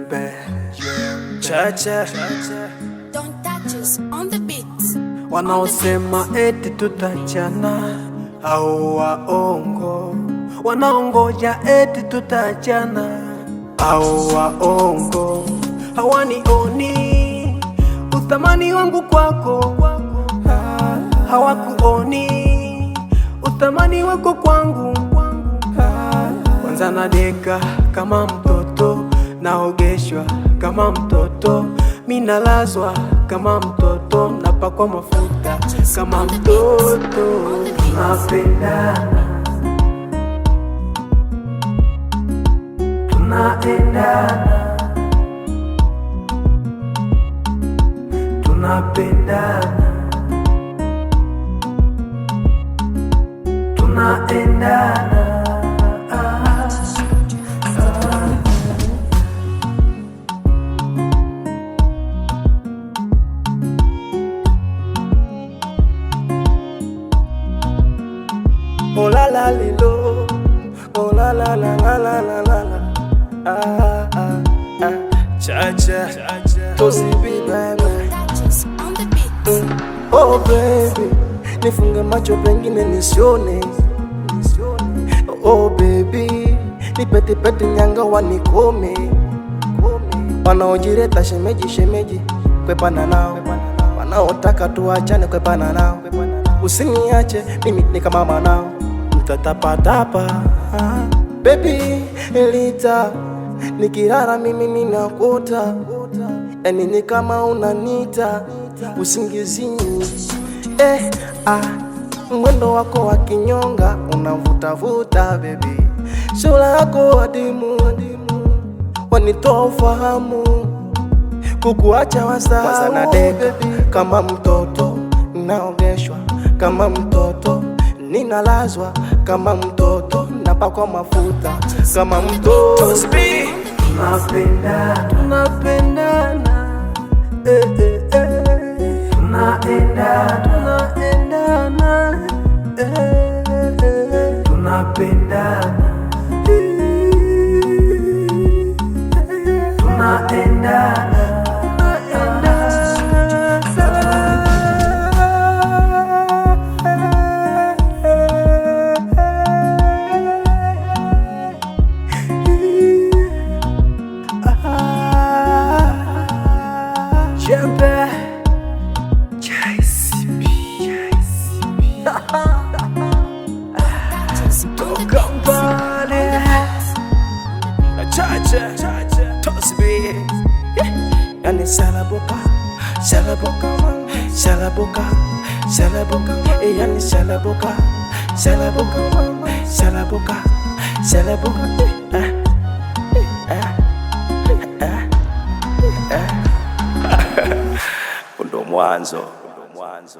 Jembe Chacha. Don't touch us on the beat. Wanaosema eti tutachana au waongo, wanaongoja eti tutachana au waongo, hawanioni uthamani wangu kwako, hawakuoni uthamani wako kwangu. Kwanza nadeka kama mtoto, naogeshwa kama mtoto, minalazwa kama mtoto, napakwa mafuta kama mtoto. Tunapendana, tunaendana, tunapendana, tunaendana. Oh la la lilo, oh la la la la la la la la, ah ah ah, Cha cha, Tosi B baby, Touch us on the beat. Oh baby, nifunge macho pengine nisione, oh baby, nipetipeti nyanga wanikome, wanaojireta shemeji shemeji, kwepana nao, wanaotaka tuachane, kwepana nao, usiniache mimi ni kama mwanao, mtatapatapa baby lita nikilala mimi ninakuota, yani ni kama unanita usingizini. Eh, ah, mwendo wako wa kinyonga unavutavuta baby, sura yako adimu wanitoa ufahamu, kukuacha wasahau nadeka kama mtoto, naogeshwa kama mtoto, ninalazwa kama mtoto, napakwa mafuta kama mtoto. Tunapendana, tunapendana, eh, eh, eh. Tunaendana, tunaendana, eh, eh. Tunapendana, tunaendana, tunaendana. Jembe JCB Touch us on the beat. Toka mbali Chacha Tosbi. Yani salaboka, salaboka, salaboka, salaboka, yani salaboka, salaboka, salaboka, salaboka, eh, eh, eh, eh. Ndo mwanzo, ndo mwanzo.